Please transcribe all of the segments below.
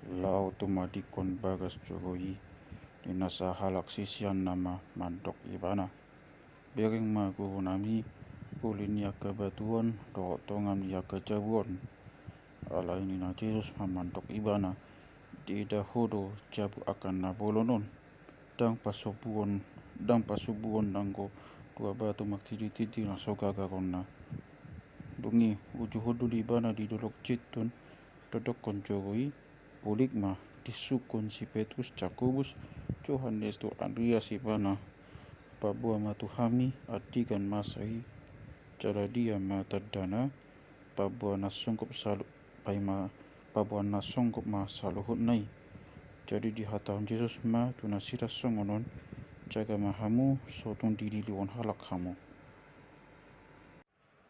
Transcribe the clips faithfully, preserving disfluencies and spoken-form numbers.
Laho tumadingkon bagas joro i, ninna sahalak siseanna ma mandok ibana: Bereng ma gurunami, uli ni angka batu on dohot tonga ni angka jabu on. Alai ninna Jesus ma mandok ibana: Diida ho do jabu angka na bolon on? Ndang pasombuon, ndang pasombuon nanggo dua batu martinditindi na so gagaronna. Dung i uju hundul ibana di dolok Jeitun, dodokkon joro i. Pulik ma disungkun si Petrus, Jakobus, Johannes dohot Andreas ibana. Paboa ma tu hami andigan masa i. Jala dia ma tandana? Paboa na songgop salu- paima, paboa na songgop ma saluhutna i. Jadi dihatahon Jesus ma tu nasida songon on: Jaga ma hamu, so tung dililihon halak hamu.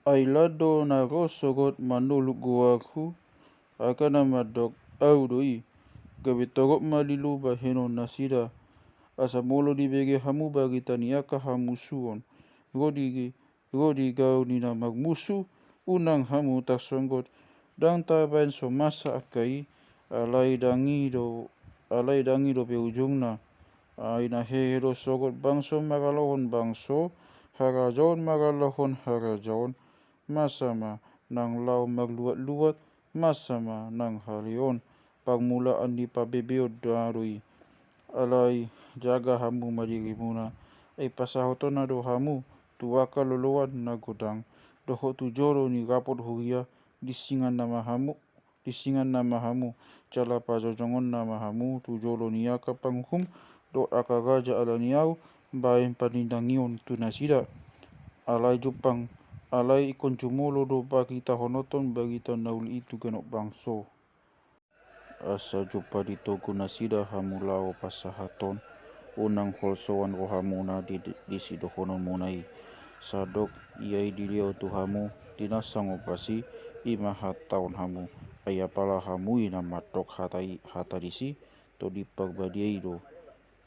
Ai lan do na ro sogot manoluk goarhu, angka na mandok: Ahu do i. Gabe torop ma lilu bahenon nasida. Asa molo dibege hamu barita ni angka hamusuon ro di, ro di gau ni na marmusu, unang hamu tarsonggot. Ndang tabaen so masa angka i, alai ndang i do, alai ndang i dope ujungna. Ai na hehe do sogot bangso mangalohon bangso, harajaon mangalohon harajaon. Masa ma nang laho marluatluat, masa ma nang haleon. Parmulaan ni pabebeon do i. Alai jaga hamu ma dirimuna. Ai pasahatonna do hamu tu angka loloan na godang, dohot tu jolo ni rapot huria. Dinsinganna ma hamu, dinsinganna ma hamu, jala pajojongonna ma hamu tu jolo ni angka panguhum dohot angka raja ala ni ahu, baen panindangion tu nasida. Alai jumpang, alai ingkon jumolo do paritahononhon barita na uli i tu ganup bangso. Asa jumpa di togu nasida hamu laho pasahathon, unang holsoan rohamuna di, di sidohononmuna i. Sandok ia i dilehon tu hamu di na sanggopas i, i ma hatahon hamu. Ai apala hamu i na mandok hata i, hata disi, Tondi Parbadia i do.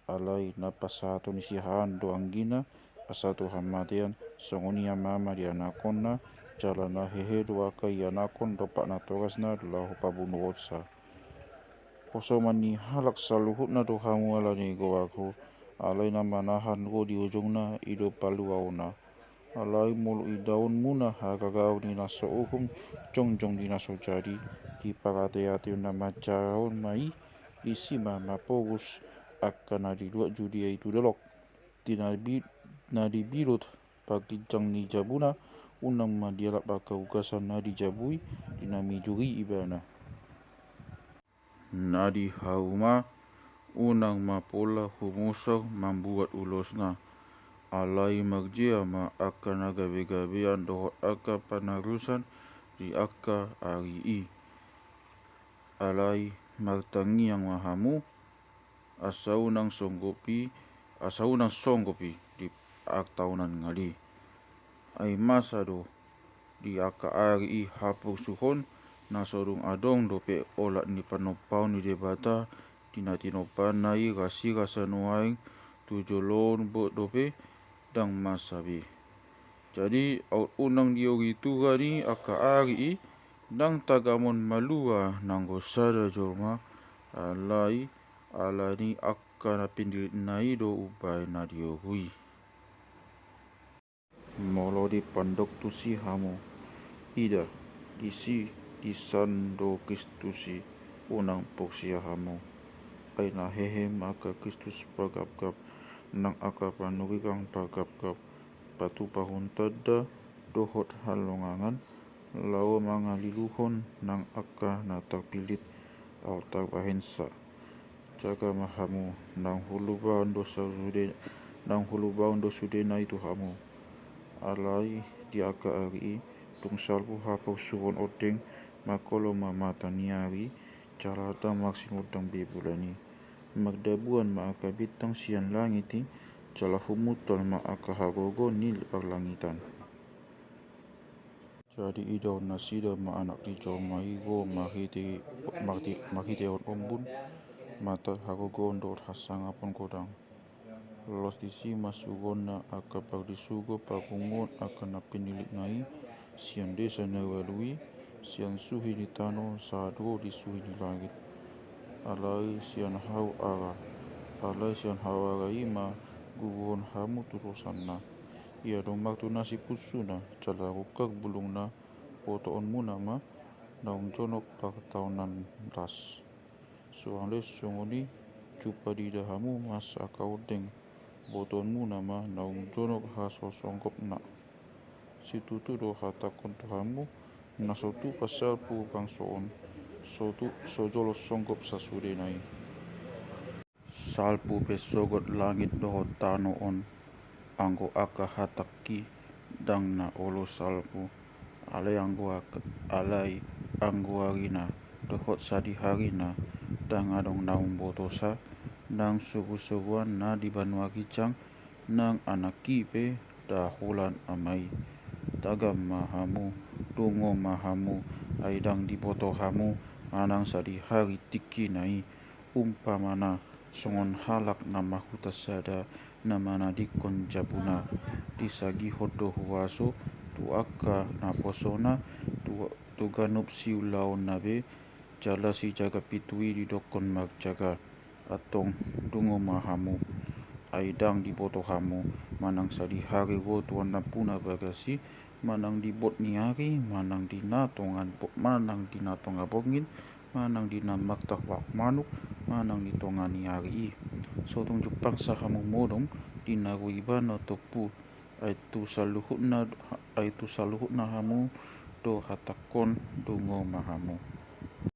Alai na pasahaton ni siahaan do anggina, asa tu hamatean, songon i amama di anakhonna, jala na hehe do angka ianakhon dompak natorasna laho pabunuhonsa. Hosoman ni halak saluhutna do hamu ala ni goarhu, alai na manahan ro di ujungna i do paluaonna. Alai molo idaonmuna hagagaon ni na so uhum jongjong di na so jadi, di parateateon na manjahahon ma i, disi ma maporus angka na di luat Judea i tu dolok. Di na bi-, na dibilot parginjang ni jabuna, unang ma dialap angka ugasan na dijabui, di na mijur i ibana. Na di hauma, unang ma pola humusor mambuat ulosna. Alai marjea ma angka na gabegabean dohot angka panarusan di angka ari i. Alai martangiang ma hamu, asa unang songgop i, asa unang songgop i di taon na ngali. Ai masa do di angka ari i haporsuhon, na so dung adong dope olat ni panompaon ni Debata di na tinompaanna i rasirasa nuaeng tu jolo on dope, ndang masa be. Jadi aut unang diori Tuhan i angka ari i, ndang tagamon malua nanggo sada jolma, alai ala ni angka na pinillitna i do umbahen na dioru i. Molo dipandok tusi hamu, ida, disi, disan do Kristus i, unang porsea hamu. Ai na hehe ma angka Kristus pagapgap, nang angka panurirang pagapgap, patupahon tanda dohot halongangan, laho mangaliluhon nang angka na tarpillit aut tarbahensa. Jaga ma hamu, nang hulubaon do sude, nang hulubaon do sudena i tu hamu. Alai di angka ari i, dung salpu haporsuhon ondeng, mangkolo ma mata ni ari, jala ndang marsinondang be bulan i. Mardabuan ma angka bintang sian langit i, jala humuntal ma angka hagogoon ni parlangitan. Jadi idaon nasida ma Anak ni jolma i ro marhite, marhite, marhitehon ombun, mata, hagogoon dohot hasangapon godang. Lolos disi ma suruonna angka pardisurgo papunguhon angka na pinillitna i, sian desa na ualu i, sian suhi ni tano sahat ro di suhi ni langit. Alai sian hau ara, alai sian hau ara i ma guguhon hamu tu dosanna. Ia dompak tu na sipunsuna, jala rungkak bulungna, botoonmuna ma naung jonok partaonan las. Suang les songon i, jumpa diida hamu masa kaondeng, botoonmuna ma naung jonok hasosonggopna. Situtu do hatangkon tu hamu, na so tupa salpu bangso on, so tu so jolo songgop sasudena i. Salpu pe sogot langit dohot tano on, anggo angka hatangki ndang na olo salpu. Alai anggo ak- alai anggo arina dohot sadiharina, ndang adong na umbotosa, nang surusuruan na di banua ginjang, nang anakki pe da holan ama i. Tagam ma hamu, dungo ma hamu, ai ndang diboto hamu manang sadihari tingkina i. Umpamana songon halak na marhuta sada na manadingkon jabuna, disagihon do huaso tu angka naposona, tu, tu ganup siulaonna be, jala sijaga pitu i didokkon marjaga. Antong dungo ma hamu, ai ndang diboto hamu manang sadihari ro tu nampuna bagas i, manang di bot ni ari, manang di na tonga, manang di na tonga borngin, manang di na martahuak manuk, manang di tonga ni ari i. So tung jumpangsa hamu modom di na ro ibana tompu, ai tu saluhutna, ai tu saluhutna hamu do hatangkon, dungo ma hamu.